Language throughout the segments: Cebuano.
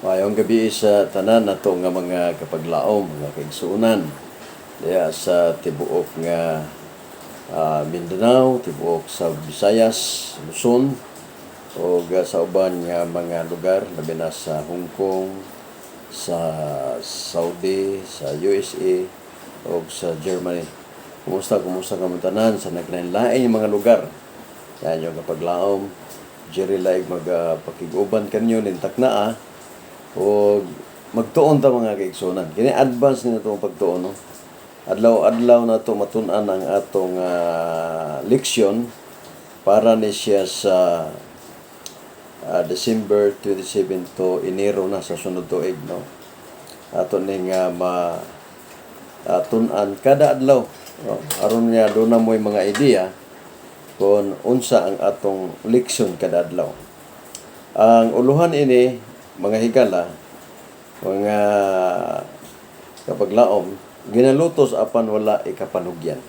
Maayong gabi sa tanan nato nga mga kapaglaom, mga kaigsuonan diha sa tibuok nga Mindanao, tibuok sa Visayas, Luzon ug sa uban nga mga lugar, labi na sa Hong Kong, sa Saudi, sa USA ug sa Germany. Kumusta, kumusta kamo tanan sa naglain-lain mga lugar? Yan yung kapaglaom, Jerry Laig magpakig-uban kanyo ning taknaa og magtuon ta, mga kaigsuonan. Kini advance ni natong pagtuon, no. Adlaw-adlaw na to matun-an ang atong leksyon para ni siya sa December 27 to Enero na sa sunod tuig, no. Ato ning ma tun-an kada adlaw, no? Aron nga duna mo'y mga ideya kung unsa ang atong leksyon kada adlaw. Ang uluhan ini, mga higala, mga kapaglaom, ginalutos apan wala ikapanugyan.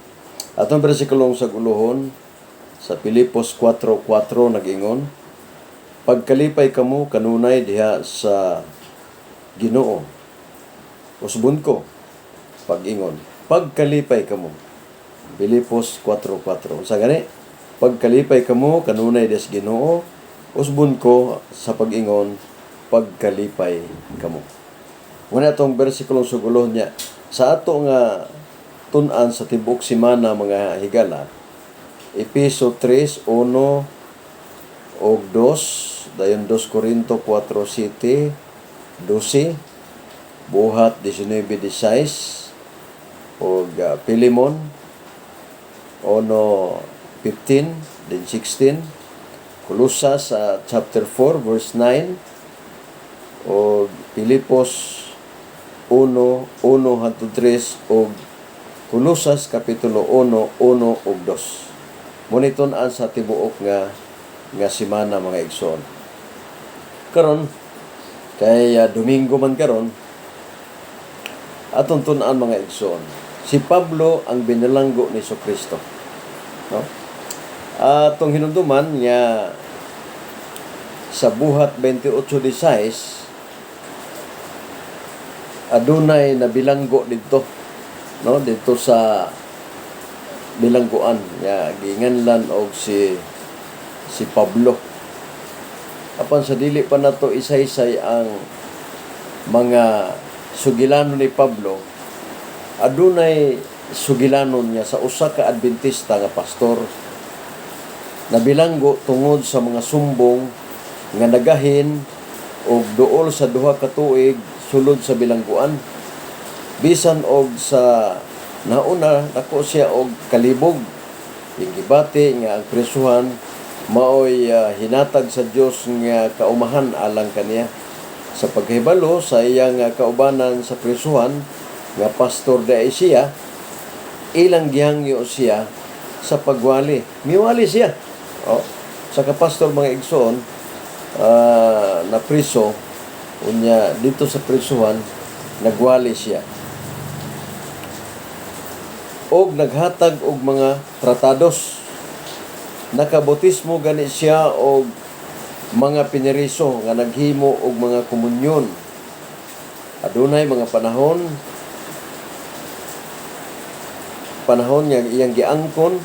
Atong bersikulong sa uluhon sa Pilipos 4:4 nag-ingon, "Pagkalipay kamo kanunay diha sa Ginoo. Usbon ko pag-ingon, pagkalipay kamo." Pilipos 4:4. Unsa gani? "Pagkalipay kamo kanunay diha sa Ginoo. Usbon ko sa pag-ingon, pagkalipay kamo." Muna atong bersikulong sugulohon niya sa ato nga tun-an sa tibuok semana, mga higala: Epeso 3:1 og 2, dayon 2 Corinto 4:7, 12, Buhat 19:16 og Pilemon 1:15 then 16, Kolosas sa chapter 4 verse 9 o Pilipos 1:1 hangtod 3 ug Kolosas kapitulo 1:1 ug 2. Mao ni tun-an sa tibuok nga nga semana, mga igsoon. Karon kay Domingo man karon, atong tun-an, mga igsoon. Si Pablo, ang binalanggo ni Kristo. No? Atong hinumduman nga sa Buhat 28:16 adunay nabilanggo didto, no, didto sa bilangguan nga ginganlan og si si Pablo. Apan sa dili pa nato isaysay ang mga sugilano ni Pablo, adunay sugilanon niya sa usa ka Adventista nga pastor, nabilanggo tungod sa mga sumbong nga nagahin og duol sa 2 ka tuig sulod sa bilangguan. Bisan og sa nauna, dako siya og kalibog. Iyang gibati nga ang presuhan maoy hinatag sa Dios nga kaumahan alang kaniya. Sa pagkahibalo sa iyang kaubanan sa presuhan nga pastor diay siya, ilang gihangyo siya sa pagwali. Miwali siya. Oh, sa kapastor, mga igsoon, na priso unya dito sa prisuhan nagwali siya og naghatag og mga tratados. Nakabautismo gani siya og mga piniriso nga naghimo og mga komunyon. Adunay mga panahon panahon nga iyang giangkon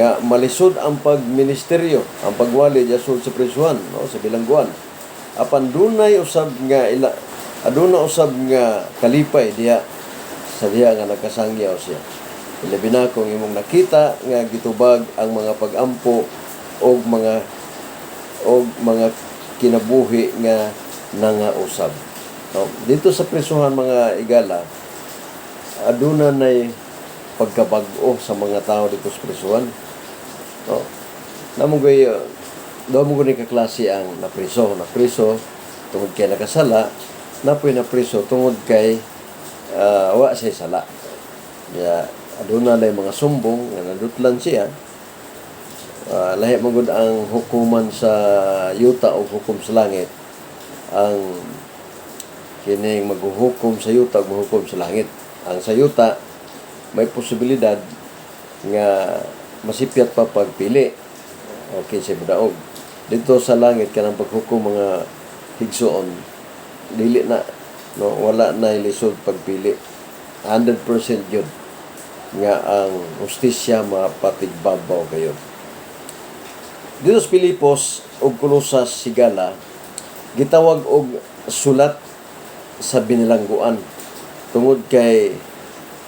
nga malisod ang pagministeryo, ang pagwali diya sulod sa prisuhan, no, sa bilangguan. Apan dunay usab nga ila aduna usab nga kalipay diha sa diha nga nagkasangyaw siya. Ilabi na kung imong nakita nga gitubag ang mga pag-ampo og mga kinabuhi nga nangausab. No, dito sa prisuhan, mga igala, aduna nay pagkabag-o sa mga tao dito sa prisuhan. No? Namo gay daw mo gani kaklase ang napriso, napriso tungod kay nakasala, napoy napriso tungod kay wa siya sala. Ya, aduna nay mga sumbong nga nadutlan siya. Lahi man gud ang hukuman sa yuta o hukom sa langit. Ang kining maghuhukom sa yuta ug maghukom sa langit. Ang sa yuta may posibilidad nga masipyat pa pagpili o kinsay modaog. Dito sa langit, kanang paghukom, mga higsuon, Dili na, no, wala na lisod pagpili. 100% yun nga ang hustisya mapatigbabaw kayo. Dito sa Pilipos ug Kolosas, higala, gitawag og sulat sa binilangguan tungod kay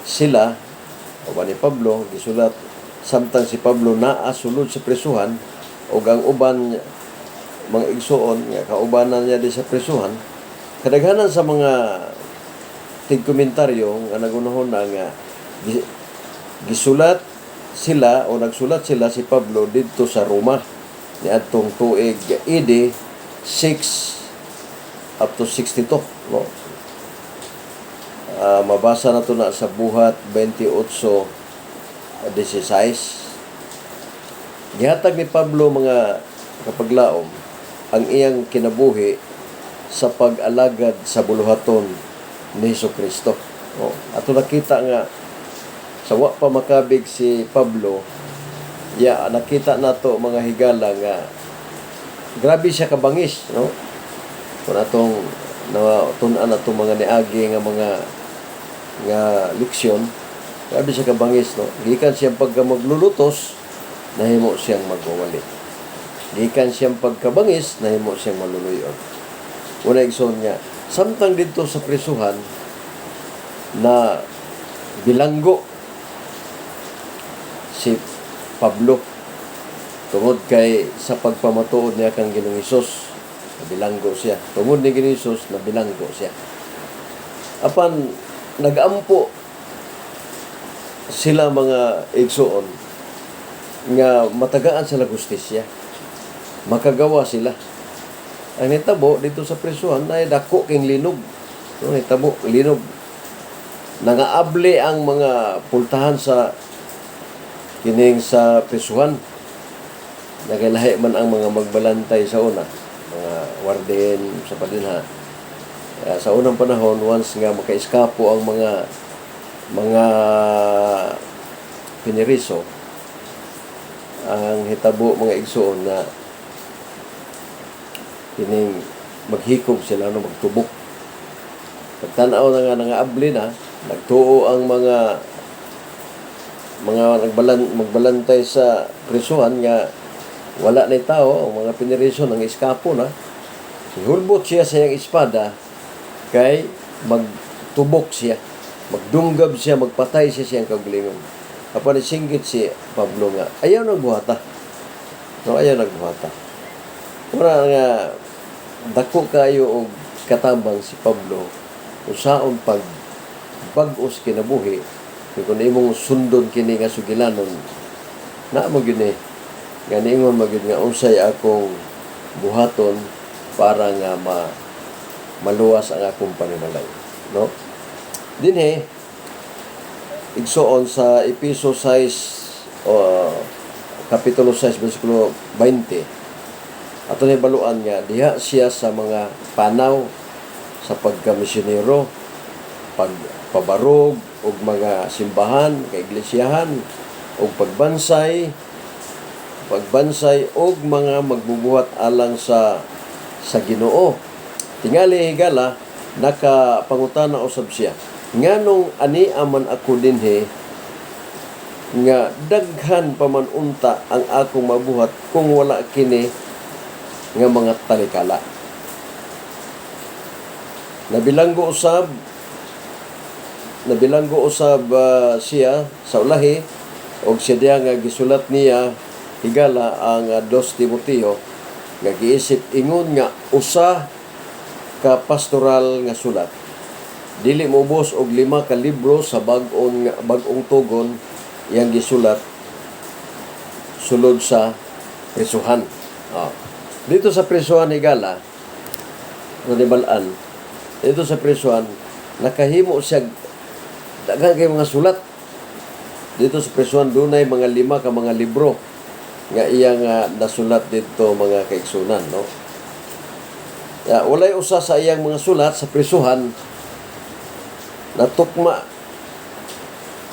sila uban ni Pablo gisulat samtang si Pablo naa sulod sa presuhan ug ang uban mga igsuon nga kaubanan niya di sa presuhan. Kadaghanan sa mga tigkomentaryo nga nagunahon na nga gisulat sila o nagsulat sila si Pablo didto sa Roma niadtong tuig AD 6 up to 62, no? Mabasa na to na sa Buhat 28:16. Gihatag ni Pablo, mga kapaglaom, ang iyang kinabuhi sa pag-alagad sa buluhaton ni Hesus Kristo. O, ato nakita nga sa wa pa makabig si Pablo ya, nakita nato, mga higala, nga grabe siya kabangis, no? Kung atong natun-an atong mga niagi nga mga nga leksyon, grabe siya kabangis, no? Gikan siyang pagka maglulutos, nahimo siyang magwawali. Gikan siyang pagkabangis, nahimo siyang maluluyon. Una, igsoon, nga samtang didto sa prisuhan na bilanggo si Pablo tungod kay sa pagpamatuod niya kang Ginoong Hesus, nabilanggo siya. Tungod ni Ginoong Hesus, nabilanggo siya. Apan nagampo sila, mga igsuon, nga matagaan sila hustisya, makagawa sila. Ang nitabo dito sa prisuhan ay dako king linog, no? Nitabo linog, nangaable ang mga pultahan sa kining sa prisuhan. Nagalahi man ang mga magbalantay sa una, mga warden sa padinha. Kaya sa unang panahon, once nga makaiskapo ang mga piniriso, ang hitabo, mga igsuon, na kining maghikob sila, no, magtubok. Pagtanaw na nga nangaabli na, nagtuo ang mga magbalantay sa prisuhan nga wala na tao, ang mga piniriso nang iskapo na. Hulbot siya sa iyang espada kay magtubok siya, magdunggab siya, magpatay siya siyang kaugalingon. Apan isinggit si Pablo nga ayaw nagbuhata, no, ayaw nagbuhata. Ura nga dako kayo og katabang si Pablo usaon pag bag-os kinabuhi. Kay kung imong sundon kini nga sugilanon na mo gyud ni nga niingon man gyud nga unsay akong buhaton para nga maluwas ang akong panimalay, no? Dinhi, igsoon, sa Epeso 6 o kapitulo 6 bersikulo 20, ato ni baluan nga diha siya sa mga panaw sa pagkamisyonero, pagpabarog og mga simbahan, kaiglesiyahan, og pagbansay og mga magbubuhat alang sa Ginoo. Tingali, higala, nakapangutana usab siya nganong ani aman ako dinhi nga daghan pa man unta ang akong mabuhat kung wala kini nga mga talikala. Nabilanggo usab siya sa ulahi og siya diha nga gisulat niya, higala, ang Dos Timoteo nga giisip ingon nga usa ka pastoral nga sulat. Dili moubos og 5 ka libro sa bag-ong tugon iyang gisulat sulod sa prisuhan. Oh. Dito sa prisuhan, higala, balaan, dito sa prisuhan, nakahimo siya daghan kay mga sulat. Dito sa prisuhan, dunay mga 5 ka mga libro nga iyang nasulat dito, mga kaigsunan, no? Ya, walay usa sa iyang mga sulat sa prisuhan na tukma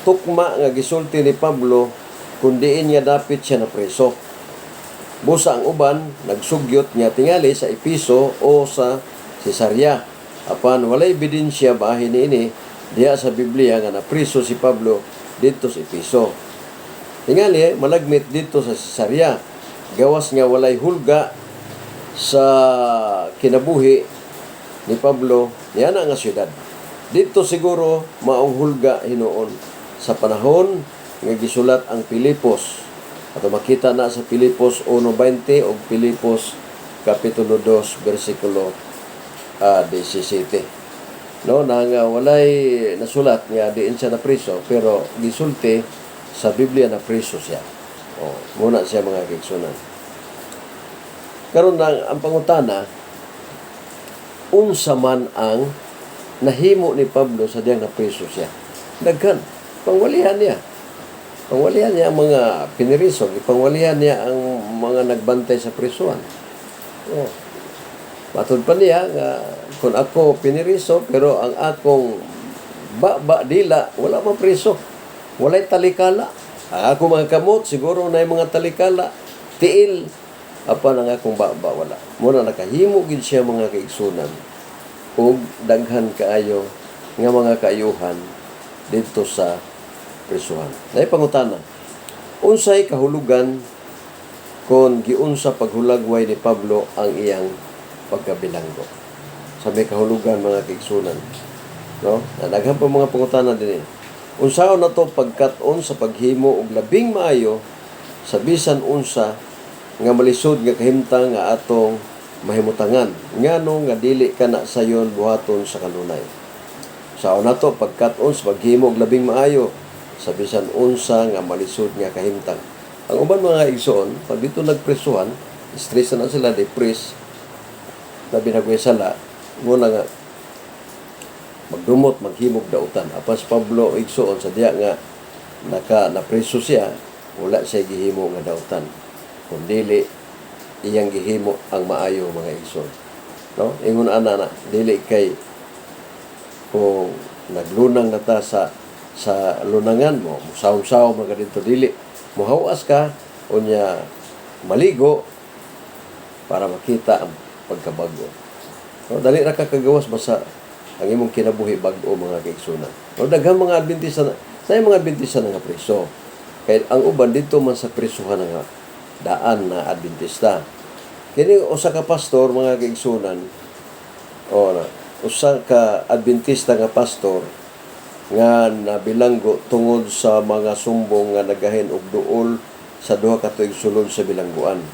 tukma nga gisulti ni Pablo kung diin nga dapit siya na preso. Busa ang uban nagsugyot nga tingali sa Episo o sa Cesarea. Apan walay ebidensya bahin niini diha sa Biblia nga napriso si Pablo didto sa Epeso. Tingali malagmit didto sa Cesarea, gawas nga walay hulga sa kinabuhi ni Pablo niana nga syudad. Didto siguro maong hulga hinuon sa panahon nga gisulat ang Pilipos. Ato makita na sa Pilipos 1:20 o Pilipos Kapitulo 2 bersikulo 17. No, na nga walay nasulat nga diin siya na priso, pero gisulti sa Biblia na priso siya. Oh, muna siya, mga kaigsunan. Karon na ang pangutana, unsa man ang nahimo ni Pablo sa diyang napriso siya? Daghan. Pangwalihan niya. Pangwalihan niya ang mga piniriso, pangwalihan niya ang mga nagbantay sa prisuan. Oh. Matod pa niya nga kung ako piniriso pero ang akong ba dila wala pa priso. Walay talikala. Ang ako mga kamot siguro na mga talikala, tiil, apan ang akong baba wala. Muna nakahimo gid siya, mga kaigsunan, og daghan kaayo nga mga kaayuhan didto sa prisuhan. Nay pangutana. Unsay kahulugan kon giunsa paghulagway ni Pablo ang iyang pagkabilanggo? Sa may kahulugan, mga kaigsunan? No? Na daghan pa mga pangutana dinhi. Unsaon nato pagkat-on sa paghimo og labing maayo sa bisan unsa nga malisod nga kahimtang nga atong mahimutangan? Ngano nga dili kana sayon buhaton sa kanunay? Unsaon nato pagkat-on sa paghimo og labing maayo sa bisan unsa nga malisod nga kahimtang? Ang uban, mga igsoon, pag dito nagpresuhan, stress na sila, depress, labi na sala, muna nga magdumot, maghimog dautan. Apan si Pablo, igsoon, sa diya nga naka napreso siya, wala siya gihimo nga dautan. Kung dili, iyang gihimo ang maayo, mga igsoon. No? Ingon ana na, dili kay kung naglunang na ta sa lunangan mo, musawom-sawom man ka dito, dili. Muhawas ka, unya maligo para makita ang pagkabago. No, dali ra ka kagawas basta ang imong kinabuhi bag-o, mga kaigsunan. No, daghang mga Adventista na, sa mga Adventista na nga preso. Kay ang uban dito man sa presuhan nga daan na Adventista. Kini usa ka pastor, mga kaigsunan, o na, usa ka Adventista nga pastor nga nabilanggo tungod sa mga sumbong nga nagahin og duol sa 2 ka tuig sulod sa bilangguan.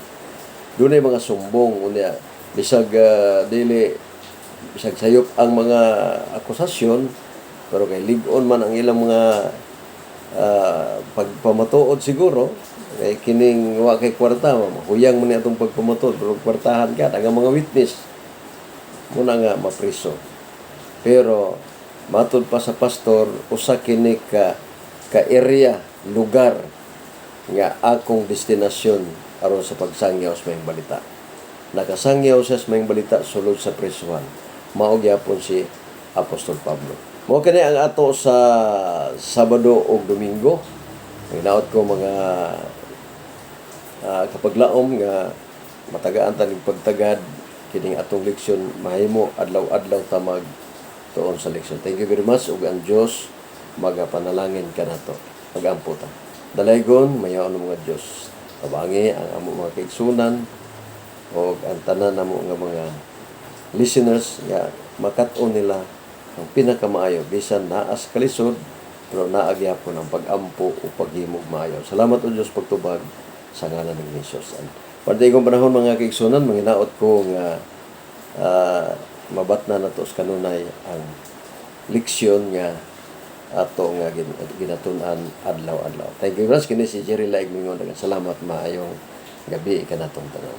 Dunay mga sumbong, unya bisag dili bisag sayop ang mga akusasyon, pero kay lig-on man ang ilang mga pagpamatuod siguro, kay kining wa kay kwarta, mahuyang man ni atong pagpamatuod, pero kwartahan ka ang mga witness, muna nga mapriso. Pero matud pa sa pastor, usa kini ka area, lugar nga akong destinasyon aron sa pagsangyaw sa maayong balita. Nakasangyaw siya sa maayong balita sulod sa presuhan. Mao gyapon si Apostol Pablo. Mao kini ang ato sa Sabado ug Domingo. Hinaot ko, mga kapaglaom, nga matagaan ta ning pagtagad kining atong leksyon, mahimo adlaw-adlaw ta mag tuon sa leksyon. Thank you very much ug ang Dios magapanalangin kanato. Magampo ta. Dalaygon, mayaon mga Dios. Tabangi ang amo mga kaigsunan o ang tanan namo nga mga listeners nga makat-on nila ang pinakamaayo bisan naa sa kalisod, pero naa gyapon ang pag-ampo o paghimog maayo. Salamat o Dios pagtubag sa ngalan ng Jesus. Pandigong panahon, mga kaigsunan, manginaot ko nga mabatna na to sa kanunay ang leksyon nga ato nga ginatun-an adlaw-adlaw. Thank you very much. Kini si Jerry Laig mingon. Salamat, maayong gabi kanatong tanan.